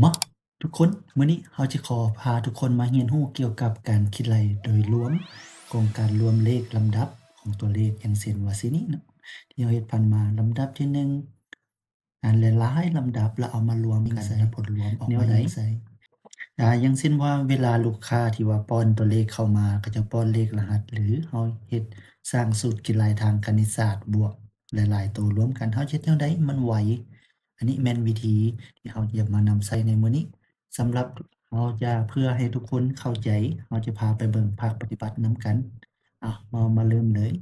ມາ ທຸກຄົນ, ມື້ນີ້ເຮົາຈະຂໍພາທຸກຄົນມາຮຽນຮູ້ກ່ຽວກັບການຄິດໄລ່ໂດຍລວມຂອງການລວມເລກລຳດັບຂອງຕົວເລກ, ຢ່າງເຊັ່ນວ່າຊີ້ນີ້ເນາະ ທີ່ເຮົາເຮັດຜ່ານມາ, ລຳດັບທີໜຶ່ງ ອັນຫຼາຍໆລຳດັບ ແລ້ວເອົາມາລວມກັນ ແລ້ວຜົນລວມອອກມາແນວໃດ. ອາ ຢ່າງເຊັ່ນວ່າ ເວລາລູກຄ້າທີ່ວ່າປ້ອນຕົວເລກເຂົ້າມາ, ເຂົາເຈົ້າປ້ອນເລກລະຫັດ ຫຼື ເຮົາເຮັດ ສ້າງສູດຄິດໄລ່ທາງຄະນິດສາດບວກຫຼາຍໆໂຕລວມກັນ, ເຮົາເຮັດແນວໃດມັນໄວ. ອັນນີ້ແມ່ນວິທີທີ່ເຮົາຈະມານຳໃຊ້ໃນມື້ນີ້. ສຳລັບເຮົາຈະ ເພື່ອໃຫ້ທຸກຄົນເຂົ້າໃຈ, ເຮົາຈະພາໄປເບິ່ງພາກປະຕິບັດນຳກັນ. ເອົາ ເຮົາມາເລີ່ມເລີຍ.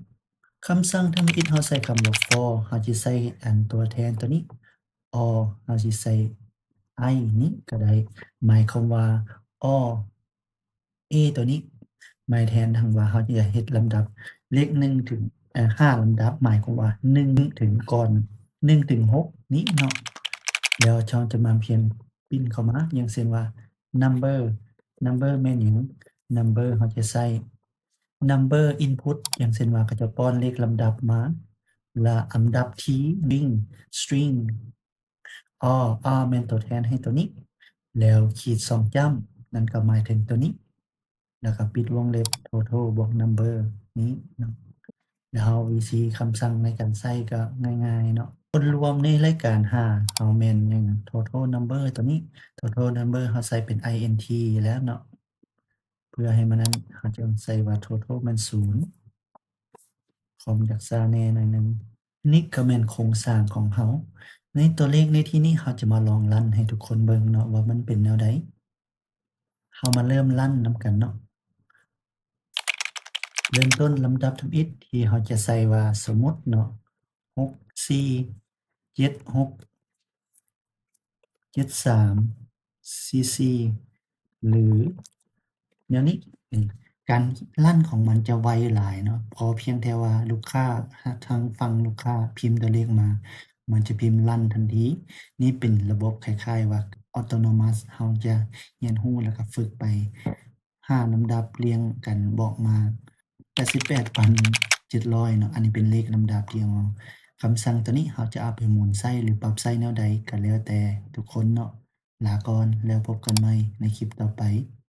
ຄຳສັ່ງທຳອິດເຮົາໃຊ້ຄຳວ່າ for, ເຮົາຈະໃຊ້ອັນຕົວແທນຕົວນີ້, or ເຮົາຊິໃຊ້ I ນີ້ກໍໄດ້, ໝາຍຄວາມວ່າ or A ຕົວນີ້ ໝາຍແທນທັງວ່າເຮົາຈະເຮັດລຳດັບເລກໜຶ່ງເຖິງ ເອີ ຫ້າລຳດັບ, ໝາຍຄວາມວ່າໜຶ່ງເຖິງກ່ອນ ໜຶ່ງເຖິງຫົກນີ້ເນາະ. ແລ້ວເຮົາຈະມາພຽນ print ເຂົ້າມາ, ຢ່າງເຊັ່ນວ່າ number, number ແມ່ນຫຍັງ? Number ເຮົາຈະໃຊ້ number input, ຢ່າງເຊັ່ນວ່າເຂົາເຈົ້າປ້ອນເລກລຳດັບມາ ລະອຳດັບທີ່ string, string, or, or ແມ່ນຕົວແທນໃຫ້ຕົວນີ້, ແລ້ວຂີດສອງຈ້ຳ, ນັ້ນກໍໝາຍເຖິງຕົວນີ້, ແລ້ວກໍປິດວົງເລັບ total ບວກ number ນີ້ເນາະ. ແລ້ວເຮົາ ວິທີຄຳສັ່ງໃນການໃຊ້ກໍງ່າຍໆເນາະ. ຜົນລວມໃນລາຍການຫາເຮົາແມ່ນຫຍັງ? Total number ຕົວນີ້, total number ເຮົາໃສ່ເປັນ int ແລ້ວເນາະ. ເພື່ອໃຫ້ມັນນັ້ນ ເຮົາຈະໃສ່ວ່າ total ແມ່ນສູນ. ຄອມຢາກຊ້າແດ່ໜ້ອຍໜຶ່ງ. ນີ້ກໍແມ່ນໂຄງສ້າງຂອງເຮົາ. ໃນຕົວເລກໃນທີ່ນີ້ ເຮົາຈະມາລອງຣັນໃຫ້ທຸກຄົນເບິ່ງເນາະ ວ່າມັນເປັນແນວໃດ. ເຮົາມາເລີ່ມຣັນນຳກັນເນາະ. ເລີ່ມຕົ້ນລຳດັບທຳອິດທີ່ເຮົາຈະໃສ່ວ່າ ສົມມຸດເນາະ ຫົກສີ່ເຈັດຫົກ ເຈັດສາມສີ່ສີ່ ຫຼື ແນວນີ້. ເອີ ການຣັນຂອງມັນຈະໄວຫຼາຍເນາະ, ພໍພຽງແຕ່ວ່າລູກຄ້າ ທາງຝັ່ງລູກຄ້າພິມຕົວເລກມາ ມັນຈະພິມຣັນທັນທີ. ນີ້ເປັນລະບົບຄ້າຍໆວ່າ autonomous, ເຮົາຈະຮຽນຮູ້ແລ້ວກໍຝຶກໄປ ຫ້າລຳດັບລຽງກັນບອກມາ ແປດສິບແປດພັນເຈັດຮ້ອຍເນາະ. ອັນນີ້ເປັນເລກລຳດັບລຽງເອົາ. ຄຳສັ່ງຕົວນີ້ເຮົາຈະເອົາໄປໝູນໃຊ້ ຫຼື ປັບໃຊ້ແນວໃດກໍແລ້ວແຕ່ທຸກຄົນເນາະ. ລາກ່ອນ ແລ້ວພົບກັນໃໝ່ໃນຄລິບຕໍ່ໄປ.